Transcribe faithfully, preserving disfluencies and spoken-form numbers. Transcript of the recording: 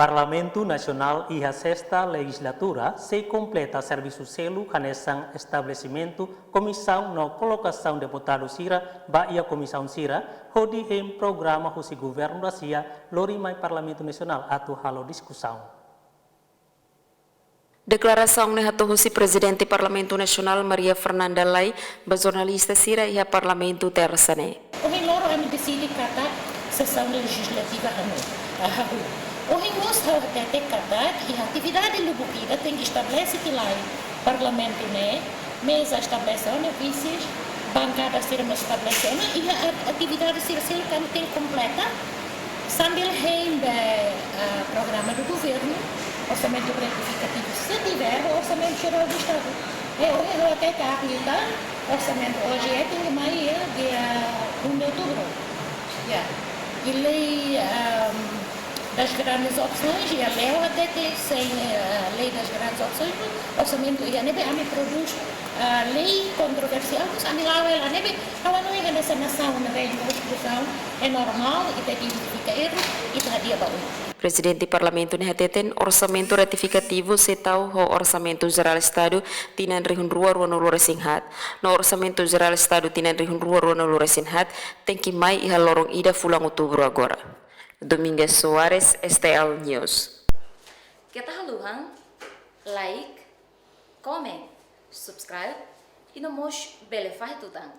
Parlamentu Nasionál iha sesta lejizlatura sei kompleta servisu seluk hanesan estabelesimentu komisaun no kolokasaun deputadu sira ba iha komisaun sira, hodi hein programa husi governu rasik lori mai Parlamentu Nasionál atu halo diskusaun. Deklarasaun ne'e hato'o husi Prezidente Parlamentu Nasionál Maria Fernanda Lay ba jornalista sira iha Parlamentu Tersa ne'e. Ohin loron ami deside katak sesaun lejizlativa hanu, ah, hahú. Ohin mós ha'u hatete katak iha atividade lubuk ida tenke estabelese tiha lai Parlamentu ne'e, meza estabelese ona, vises, bankada sira mós estabelese ona, iha at-, atividade sira seluk ami tenke kompleta, sambil hein ba, ah, programa do governo, orsamentu retifikativu, se tiver, orsamentu jerál do Estadu. E ohin ha'u hatete katak orsamentu O G E tenke mai iha dia um de outubro. Ya. I lei, ahm, das grandes opções, iha lei hatete, sem, eh, lei das grandes opções, orsamentu iha ne'ebé ami prodús, ah, lei kontroversiál, mas ami la'o hela ne'ebé, ha'u hanoin hanesan nasaun ne'ebé iha konstituisaun, é normál, ita identifika erru, ita hadi'a ba oin. Prezidente Parlamentu ne'e hateten orsamentu retifikativu sei tau ho Orsamentu Jerál Estadu tinan rihun rua ruanulu resin haat. No Orsamentu Jerál Estadu tinan rihun rua ruanulu resin haat tenke mai iha loron ida fulan outubru agora. Domingas Soares, S T L News. Keta haluha like, comment, subscribe, i no mós bele fahe tutan.